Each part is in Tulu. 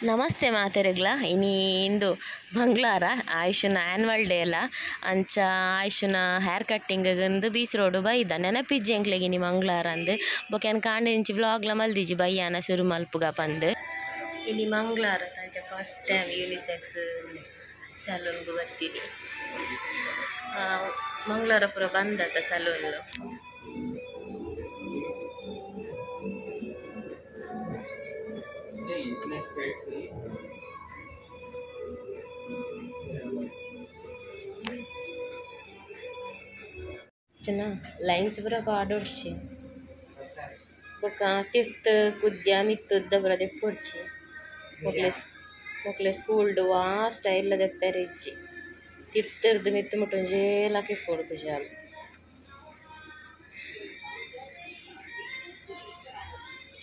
ನಮಸ್ತೆ ಮಾತೆರೆಗ್ಲ ಇನಿ ಇಂದು ಬಂಗ್ಲಾರ ಆಯುಷನ ಆನ್ಯುವಲ್ ಡೇ ಅಲ್ಲ ಅಂಚ ಆಯುಷನ ಹೇರ್ ಕಟ್ಟಿಂಗ್ ಇಂದು ಬೀಚ್ ರೋಡ್ ಬೈದ ನೆನಪಿಜ್ಜಿ ಎಂಕ್ಲೆಗ್ ಇನಿ ಮಂಗ್ಲಾರ ಅಂದ್ ಬೊಕ ಯಾನ್ ಕಾಂಡೆ ಇಂಚಿ ವ್ಲಾಗ್ಲ ಮಲ್ದಿಜಿ ಬಯ್ಯಾನ ಶುರು ಮಲ್ಪುಗ ಪಂದ್ ಇನಿ ಮಂಗ್ಲಾರ ಅಂಚ ಫಸ್ಟ್ ಟೈಮ್ ಯೂನಿಸೆಕ್ಸ್ ಸಲೂನ್ ಗು ಬತ್ತಿನಿ ಮಂಗ್ಲಾರ ಪೂರ ಬಂದತ ಸಲೂನ್ ಲೈನ್ಸ್ ಪೂರ ಪಾಡೊಡ್ಚಿ ಬೊಕ ತಿರ್ತ್ ಕುದ್ಯ ಮಿತ್ತುದ್ದ ಪೂರ ದೆಪ್ಪೊಡ್ಚಿ ಮೊಕ್ಲೆ ಮೊಕ್ಲೆ ಸ್ಕೂಲ್ಡ್ ವಾ ಸ್ಟೈಲ್ ದೆಪ್ಪೆರೆ ಇಜ್ಜಿ ತಿರ್ತಿರ್ದು ಮಿತ್ತು ಮುಟ್ಟು ಒಂಜೇ ಲಕ ಇಪ್ಪೊಡು ಕುಜಾಲ್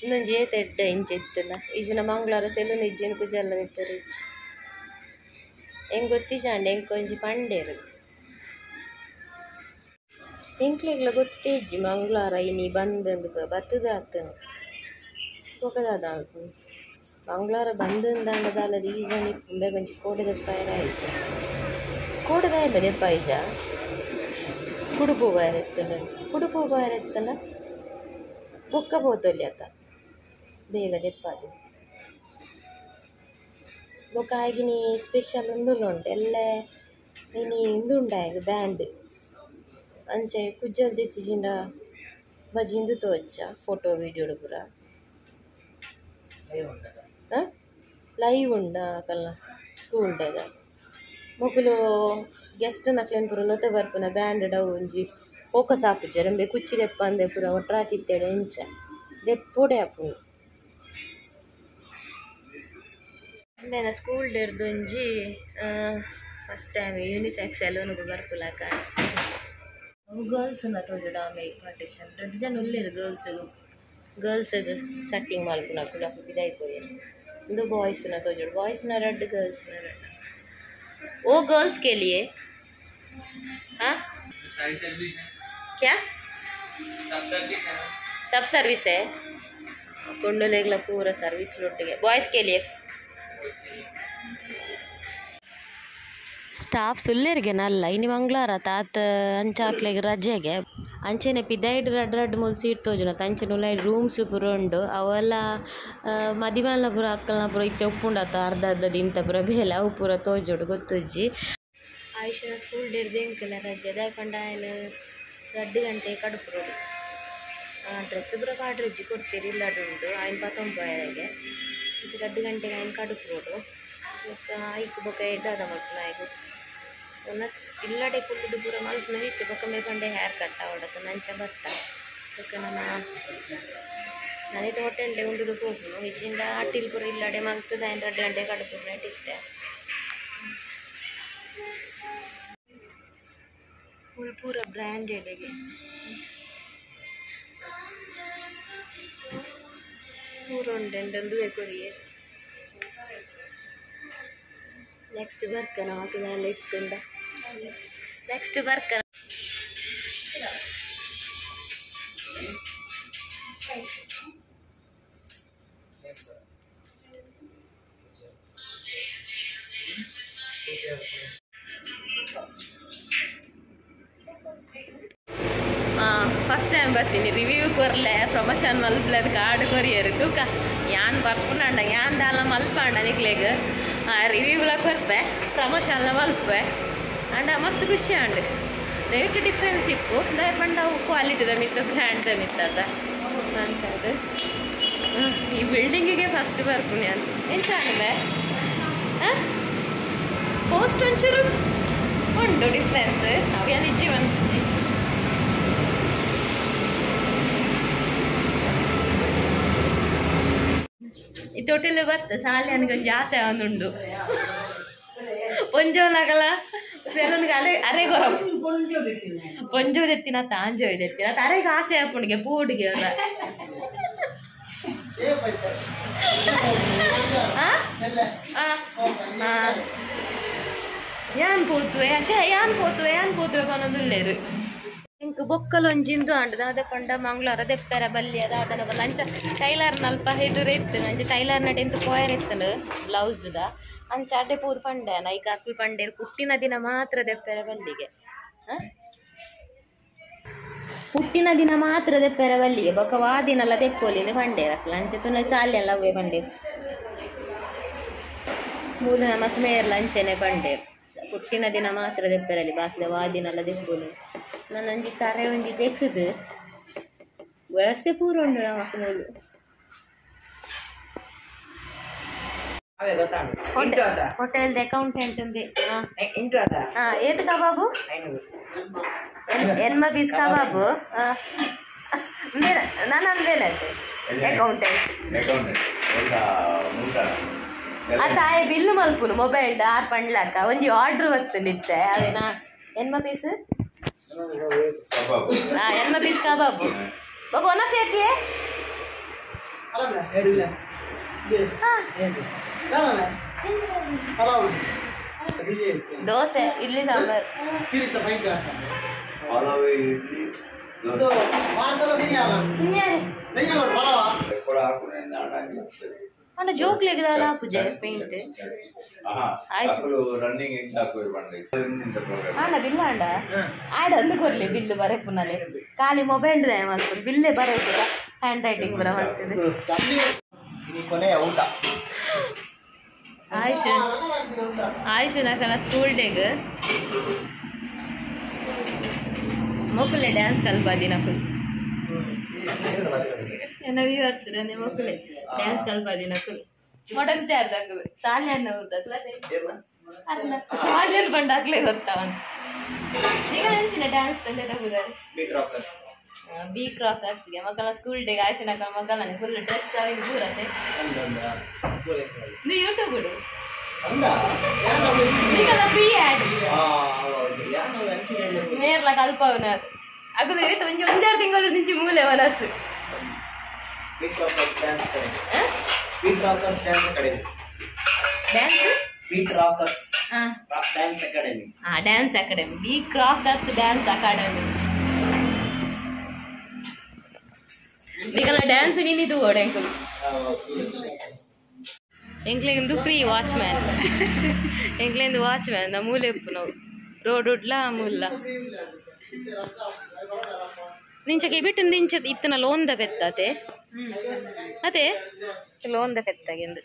ಇಂದೊಂಜಿ ಏತ್ ಎಡ್ಡೆ ಇಂಚ ಇತ್ತುಂಡ ಇಜ್ಜಿಂಡ ಮಂಗಳವಾರ ಸೆಲೂನ್ ಇಜ್ಜಿ ಕುಜಾಲ್ ದೆಪ್ಪೆರೆ ಇಜ್ಜಿ ಎಂಕ್ ಗೊತ್ತಿಜ್ಜಾಂಡ್ ಎಂಕ್ ಒಂಜಿ ಪಂಡೆರ್ ಎಂಕ್ಲೆಗ್ಲ ಗೊತ್ತೇ ಇಜ್ಜಿ ಮಂಗಳವಾರ ಇನಿ ಬಂದಂದು ಪೂರ ಬತ್ತುದು ಆತುಂಡು ಬೊಕ ದಾದ ಆಪುಂಡು ಮಂಗಳವಾರ ಬಂದಂದಾಂಡ ದಾಲ ರೀಸನ್ ಇಪ್ಪುಂಡು ಬೇಗ ಒಂಜಿ ಕೋಡೆ ದೆಪ್ಪಾಯೆರೆ ಆಯಿಜಿ ಕೋಡೆ ದಾಯೆ ದೆಪ್ಪಾಯಿಜ ಕುಡುಪು ಪೋಯೆರೆ ಇತ್ತುಂಡ ಕುಡುಪು ಪೋಯೆರೆ ಇತ್ತುಂಡ ಬೊಕ್ಕ ಪೋತೊಲಿ ಅತ ಬೇಗ ದೆಪ್ಪಾದ್ ಬೊಕ ಆಯ್ಗಿನಿ ಸ್ಪೆಷಲ್ ಉಂದುಲ ಉಂಡು ಎಲ್ಲೆ ಇನಿ ಉಂದು ಉಂಡು ಆಯ್ಗ್ ಬ್ಯಾಂಡ್ ಅಂಚೆ ಕುಜ್ಜಲ್ ದೆತ್ತಿಜಿಂಡ ಬಜಿ ಇಂದು ತೋಜ್ಜ ಫೋಟೋ ವೀಡಿಯೋಡು ಪೂರ ಲೈವ್ ಉಂಡಾ ಕಲ್ಲ ಸ್ಕೂಲ್ ಡೇದ ಮೊಕುಲು ಗೆಸ್ಟ್ ನಕ್ಲೆನ್ ಪೂರ ಲೊತೆ ಬರ್ಪುನ ಬ್ಯಾಂಡ್ ಅವು ಒಂಜಿ ಫೋಕಸ್ ಆಪುಜೆರ್ ಉಂಬೆ ಕುಚ್ಚಿ ದೆಪ್ಪಂದೆ ಪೂರ ಒಟ್ರಾಸಿ ಇತ್ತೆಡ ಎಂಚ ದೆಪ್ಪೊಡೆ ಆಪುಂಡು ಉಂಬೆನ ಸ್ಕೂಲ್ ಡೇರ್ದ್ ಒಂಜಿ ಫಸ್ಟ್ ಟೈಮ್ ಯೂನಿಸೆಕ್ಸ್ ಸೆಲೂನ್ಗ್ ಬರ್ಪುಲಕ ಅವು ಗರ್ಲ್ಸ್ ನ ತೋಜುಡು ಆಮೆ ಪಾರ್ಟಿಷನ್ ರಡ್ಡ್ ಜನ ಉಲ್ಲೆರ್ ಗರ್ಲ್ಸ್ ಗರ್ಲ್ಸ್ ಸೆಟ್ಟಿಂಗ್ ಮಲ್ಪುನಕುಲು ಅಕುಲು ಪಿದಾಯಿ ಪೋಯೆರ್ ಉಂದು ಬಾಯ್ಸ್ ನ ತೋಜುಡು ಬಾಯ್ಸ್ ನ ರಡ್ಡ್ ಗರ್ಲ್ಸ್ ನ ರಡ್ಡ್ वो गर्ल्स के लिए हाँ सारी सर्विस है क्या सब सर्विस है सब सर्विस है ಪೊಣ್ಣುಲೆಗ್ಲ ಪೂರ ಸರ್ವಿಸ್ ಒಟ್ಟಿಗೆ ಬಾಯ್ಸ್ के लिए ಸ್ಟಾಫ್ ಸುಲ್ಲೆರ್ಗೆ ನಲ್ಲ ಇನಿ ಮಂಗಳವಾರ ತಾತ ಅಂಚ ಅಕ್ಲೆಗ್ ರಜೆಗೆ ಅಂಚೆನೆ ಪಿದಾಯ್ಡ್ ರಡ್ಡ್ ರಡ್ಡ್ ಮೂಲು ಸೀಟ್ ತೋಜುಂಡು ಅಂಚನೆ ಉಲಾಯಿ ರೂಮ್ಸ್ ಪೂರ ಉಂಡು ಅವೆಲ್ಲ ಮದಿಮಲ್ನ ಪೂರ ಅಕ್ಕಲ್ನ ಪೂರ ಇತ್ತೆ ಉಪ್ಪುಂಡತ ಅರ್ಧ ಅರ್ಧ ದಿನತ ಪೂರ ಬೇಲೆ ಅವು ಪೂರ ತೋಜೊಡು ಗೊತ್ತುಜ್ಜಿ ಆಯುಷನ ಸ್ಕೂಲ್ ಡೇರ್ದು ಎಂಕಲ ರಜೆ ದಾಯೆ ಪಂಡ ಆಯನ್ 2 ಗಂಟೆ ಕಡುಪುರೊಡು ಡ್ರೆಸ್ ಪೂರ ಪಾಡ್ರೆಜ್ಜಿ ಕೊಡ್ತೀರಿ ಇಲ್ಲಡ್ ಉಂಡು ಆಯ್ನ್ ಪತೊಂದು ಅಂಚ 2 ಗಂಟೆಗೆ ಆಯ್ನ್ ಕಡುಪುರೊಡು ಬೊಕ ಐಕ್ ಬೊಕ ದಾದ ಮಲ್ಪುನ ಆಯ್ಗ್ ಒನಸ್ ಇಲ್ಲಡೆ ಕುಲ್ಲುದು ಪೂರ ಮಲ್ಪುನ ಇತ್ತೆ ಬೊಕ ಮೇ ಪಂಡೆ ಹೇರ್ ಕಟ್ ಆವಡತ ನಂಚ ಬತ್ತ ಬೊಕ ನನ ನನಿತ ಹೋಟೆಲ್ಡೆ ಉಂಡುದು ಪೋಪುನು ಇಜ್ಜಿಂಡ ಅಟ್ಟಿಲ್ ಪೂರ ಇಲ್ಲಡೆ ಮಲ್ತುದು ಆಯ್ನ್ 2 ಗಂಟೆ ಕಡುಪುನ ಇತ್ತೆ ಫುಲ್ ಪೂರ ಬ್ರ್ಯಾಂಡೆಡ್ ಗೆ ಪೂರ ಉಂಡು ಕೊರಿಯೆ ನೆಕ್ಸ್ಟ್ ಬರ್ಕನ ಹಾಕಿದ ಇತ್ತುಂಡ ನೆಕ್ಸ್ಟ್ ಬರ್ಕನ ಫಸ್ಟ್ ಟೈಮ್ ಬರ್ತೀನಿ ರಿವ್ಯೂ ಕೊರ್ಲೆ ಪ್ರಮೋಷನ್ ಮಲ್ಪಲೆ ಅದು ಕಾರ್ಡ್ ಕೊರಿಯರ್ ತೂಕ ಯಾನ್ ಬರ್ಪುನಂಡ ಯಾನ್ ದಾಲ ಮಲ್ಪಾಂಡ ನಿಕ್ಲೆಗ್ ರಿವ್ಯೂಲ ಕೊರ್ಪೆ ಪ್ರಮೋಷನ್ಲ ಮಲ್ಪೆ ಅಂಡ ಮಸ್ತ್ ಖುಷಿ ಆಂಡ್ ರೇಟ್ ಡಿಫ್ರೆನ್ಸ್ ಇಪ್ಪು ದಾಯೆ ಪಂಡ ಅವು ಕ್ವಾಲಿಟಿದ ಮಿತ್ತ ಬ್ರ್ಯಾಂಡ್ದ ಮಿತ್ತ ಅನ್ಸದು ಈ ಬಿಲ್ಡಿಂಗಿಗೆ ಫಸ್ಟ್ ಬರ್ಪುನಿ ಅಂತ ಎಂಚ ಆಂಡ್ ಪೋಸ್ಟ್ ಒಂಚೂರು ಉಂಟು ಡಿಫ್ರೆನ್ಸ್ ಅವು ಯಾನ್ ಇಜ್ಜಿ ಒಂಜಿ ಈ ತೊಟ್ಟಿಲು ಬರ್ತದೆ ಸಾಲೆ ನನಗೊಂಜಿ ಆಸೆ ಒಂದುಂಡು ಪೊಂಜೋಲಾಗಲ ಸೆಲೂನ್ಗೆ ಅರೆ ಅರೆ ಗೊರ ಪೊಂಜೋ ದೆತ್ತಿನ ತಾಂಜೋ ದೆತ್ತಿನ ಅರೆಗೆ ಆಸೆ ಆಪುಂಡಿಗೆ ಪೋಡಿಗೆ ಅವರ ಯಾನ್ ಪೋತುವೆ ಅಶೆ ಯಾನ್ ಪೋತುವೆ ಯಾನ್ ಪೋತುವೆ ಪನೊಂದುಲ್ಲೇರು ಎಂಕ್ ಬೊಕ್ಕಲ್ ಒಂಜಿಂದು ಆಂಡ್ ದಾದ ಪಂಡ ಮಂಗಳವಾರ ದೆಪ್ಪೆರ ಬಲ್ಲಿ ದಾದನ ಬಲ್ಲ ಅಂಚ ಟೈಲರ್ ನಲ್ಪ ಎದುರು ಇತ್ತು ಅಂಚ ಟೈಲರ್ ನಡೆ ಎಂತ ಪೋಯರ್ ಇತ್ತನು ಬ್ಲೌಸ್ದ ಅಂಚ ಅಡ್ಡೆ ಪೂರು ಪಂಡೆ ಐಕ್ ಅಕ್ಲು ಪಂಡೇರು ಪುಟ್ಟಿನ ದಿನ ಮಾತ್ರ ದೆಪ್ಪೆರ ಬಲ್ಲಿಗೆ ಪುಟ್ಟಿನ ದಿನ ಮಾತ್ರ ದೆಪ್ಪೆರ ಬಲ್ಲಿಗೆ ಬೊಕ್ಕ ವಾ ದಿನಲ್ಲ ದೆಪ್ಪೊಲಿಂದು ಪಂಡೇರು ಅಕ್ಲು ಅಂಚ ತುನ ಚಾಲ್ಯಲ್ಲ ಅವೇ ಪಂಡೇರು ಮೂಲ ಮತ್ತು ಮೇರ್ಲ ಅಂಚೆನೆ ಪಂಡೇರು ಪುಟ್ಟಿನ ದಿನ ಮಾತ್ರ ದೆಪ್ಪೆರಲ್ಲಿ ಬಾಕಿದ ವಾ ದಿನಲ್ಲ ದೆಪ್ಪೊಲಿ ನನ್ನೊಂಜಿ ತರೆ ಒಂಜಿ ದೆಕ್ಕದು ವ್ಯವಸ್ಥೆ ಪೂರ ಉಂಡು ನಮ್ಮ ಮೂಲು ಹೋಟೆಲ್ ಅಕೌಂಟೆಂಟ್ ఉంది ಏತ್ ಕಬಾಬು ಎನ್ಮ ಪೀಸ್ ಕಬಾಬು ನಾನು ಅಂದೇನೆ ಅಕೌಂಟೆಂಟ್ ಅತ್ತಾಯ ಬಿಲ್ ಮಲ್ಪುನು ಮೊಬೈಲ್ ಆರ್ ಪಂಡ್ಲಾಕ ಒಂಜಿ ಆರ್ಡರ್ ಬರ್ತುಂಡಿತ್ತೆ ಅವೇನಾ ಎನ್ಮ ಪೀಸ್ ಎನ್ಮ ಪೀಸ್ ಕಬಾಬು ಬೊಕ ಒನ ಸೇತಿಯೇ ದೋಸೆ ಇಡ್ಲಿ ಸಾಂಬಾರ್ ಅಂಡ ಜೋಕ್ಲೆಗ್ ದಾಲ ಆಪುಜೆ ಪೇಂಟ್ ಆಂಡ ಬಿಲ್ ಆಂಡ ಆಡ ಅಂದು ಕೊರ್ಲಿ ಬಿಲ್ಲು ಬರೆಪುನಲೆ ಖಾಲಿ ಮೊಬೈಲ್ ಮಲ್ಪುನು ಬಿಲ್ಲೇ ಬರೆಪುದ ಹ್ಯಾಂಡ್ ರೈಟಿಂಗ್ ಪೂರ ಮಲ್ತದೆ ಕೊನೆಯ ಊಟ ಆಯುಷ್ ಆಯುಷ್ ನಕಲ ಸ್ಕೂಲ್ ಡೇಗ್ ಮೊಕುಲೆ ಡ್ಯಾನ್ಸ್ ಕಲ್ಪಾದಿ ನಕುಲ್ ಎನ್ನ ವ್ಯೂವರ್ಸ್ ನನ್ನ ಮೊಕುಲೆ ಡ್ಯಾನ್ಸ್ ಕಲ್ಪಾದಿ ನಕುಲ್ ಮೊಡಂತೆ ಅರ್ಧಕುಲು ಸಾಲಿಯನ್ನ ಊರ್ದಕ್ಲ ಅರ್ನ ಸಾಲಿಯಲ್ಲಿ ಬಂಡಾಕ್ಲೆ ಗೊತ್ತಾವನ್ ಈಗ ನೆಂಚಿನ ಡ್ಯಾನ್ಸ್ ತಂದೆ ತಗುದಾರೆ ಬಿ ಕ್ರಾಕರ್ಸ್ಗೆ ಮಕ್ಕಳ ಸ್ಕೂಲ್ ಡೇಗೆ ಆಯುಷ್ ನಕಲ ಮಕ್ಕಳನೆ ಫುಲ್ ಡ್ರೆಸ್ ಅವಿನ ಪೂರತೆ ನೀವು ಯೂಟ್ಯೂಬ್ ಬಿಡು ಈಗಲ್ಲ ಫ್ರೀ ಆ್ಯಡ್ ಮೇರ್ಲ ಕಲ್ಪವನ ಅಗುಲು ಏತು ಒಂಜಿ ಒಂಜಾರು ತಿಂಗಳು ನಿಂಚಿ ಮೂಲೆ ವನಸ್ಸು dance academy dance academy B crackers dance academy ನಿಗಲ dance ನೀನಿದು ಓಡೆಂಕುಲು ಎಂಕ್ಲೆಂದು ಫ್ರೀ ವಾಚ್ಮ್ಯಾನ್ ಎಂಕ್ಲೆಂದು ವಾಚ್ಮ್ಯಾನ್ ನ ಮೂಲೆ ಉಪ್ಪು ನಾವು ರೋಡ್ ಉಡ್ಲ ಮೂಲ ನಿಂಚಕ್ಕೆ ಬಿಟ್ಟು ನಿಂಚ ಇತ್ತನ ಲೋನ್ದ ಪೆತ್ತಾತೆ ಅದೇ ಲೋನ್ದ ಪೆತ್ತಾಗೆಂದು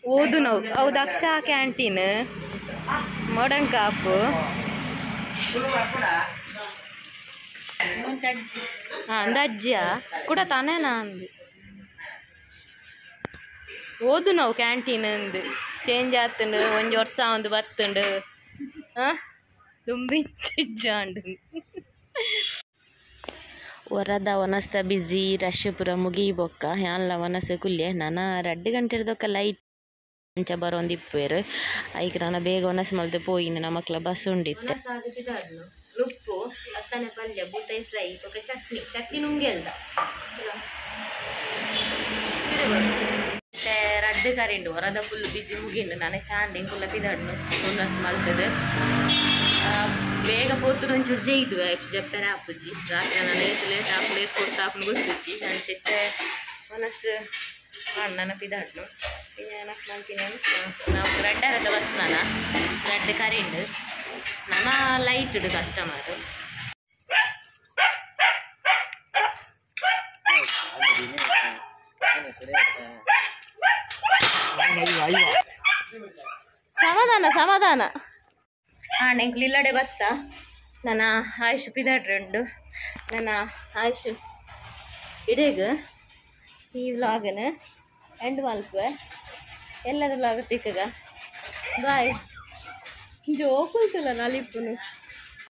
ಓದು ನಾವು ಅವು ದಕ್ಷ ಕ್ಯಾಂಟೀನ್ ಮಾಡನ್ ಕಾಪು ಅಂದಾಜ್ಯ ಕೂಡ ತಾನೇನಾ ಅಂದು ಓದು ನಾವು ಕ್ಯಾಂಟೀನ್ ಅಂದು ಚೇಂಜ್ ಆತುಂಡು ಒಂಜಿ ವರ್ಷ ಒಂದು ಬತ್ತುಂಡು ದುಂಬಿ ಇಜ್ಜಾಂಡು ಹೊರದ ಒನಸ್ತ ಬಿಜಿ ರಶ್ ಪೂರ ಮುಗಿ ಬೊಕ್ಕ ಯಾನ್ಲ ಒನಸ್ ಕುಲ್ಯೆ ನನ ರಡ್ಡು ಗಂಟೆರ್ದೊಕ್ಕ ಲೈಟ್ ಅಂಚ ಬರೋಂದಿಪ್ಪೇರು ಐಕ್ ನಾನು ಬೇಗ ಒನಸ್ ಮಲ್ತು ಪೋಯಿನ ನಮಕ್ಲ ಬಸ್ ಉಂಡಿತ್ತೆ ನುಪ್ಪು ಲತ್ತನೆ ಪಲ್ಯ ಬೂತಾಯಿ ಫ್ರೈ ಬೊಕ್ಕ ಚಟ್ನಿ ಚಟ್ನಿ ನುಂಗೆಲ್ದ ಮತ್ತೆ ರಡ್ಡು ಕರಿಂಡು ಹೊರದ ಫುಲ್ ಬಿಸಿ ಮುಗಿಂಡು ನಾನೇ ಕಾಂಡೆ ಫುಲ್ಲ ಪಿದಾಡ್ನು ಒನಸ್ ಮಲ್ತದೆ ಬೇಗ ಪೋತುಡು ಒಂಚೂರು ಜೈದು ಆಯ್ತು ಜಪ್ಪೆರೆ ಆಪುಜಿ ರಾತ್ರಿ ನಾನು ಏತ್ ಲೇಟ್ ಆಪುಡು ಏತ್ ಕೊಡ್ತಾ ಆಪುನು ಗೊತ್ತುಜ್ಜಿ ನಾನು ಚೆತ್ತೆ ಒನಸ್ ನನ್ನ ಪಿದಾಡ್ನು ಇನ್ನು ಮಲ್ತೀನಿ ನಾವು ರಡ್ಡರದ ಬಸ್ ನಾನ ರಡ್ಡು ಕರಿಂಡು ನನ್ನ ಲೈಟ್ ಕಸ್ಟಮರ್ ಸಮಾಧಾನ ಸಮಾಧಾನ ಎಂಕುಲು ಇಲ್ಲಡೆ ಬತ್ತ ನನ್ನ ಆಯುಷ್ ಪಿದಾಡ್ರುಂಡು ನನ್ನ ಆಯುಷ್ ಇಡೀಗ ಈ ವ್ಲಾಗನ ಎಂಡ್ ಮಲ್ಪುವೆ ಎಲ್ಲದ ವ್ಲಾಗ್ ತಿಕ್ಕಗ ಬಾಯ್ ಜೋಕುಲ್ತಲ್ಲ ನಲಿಪ್ಪುನು.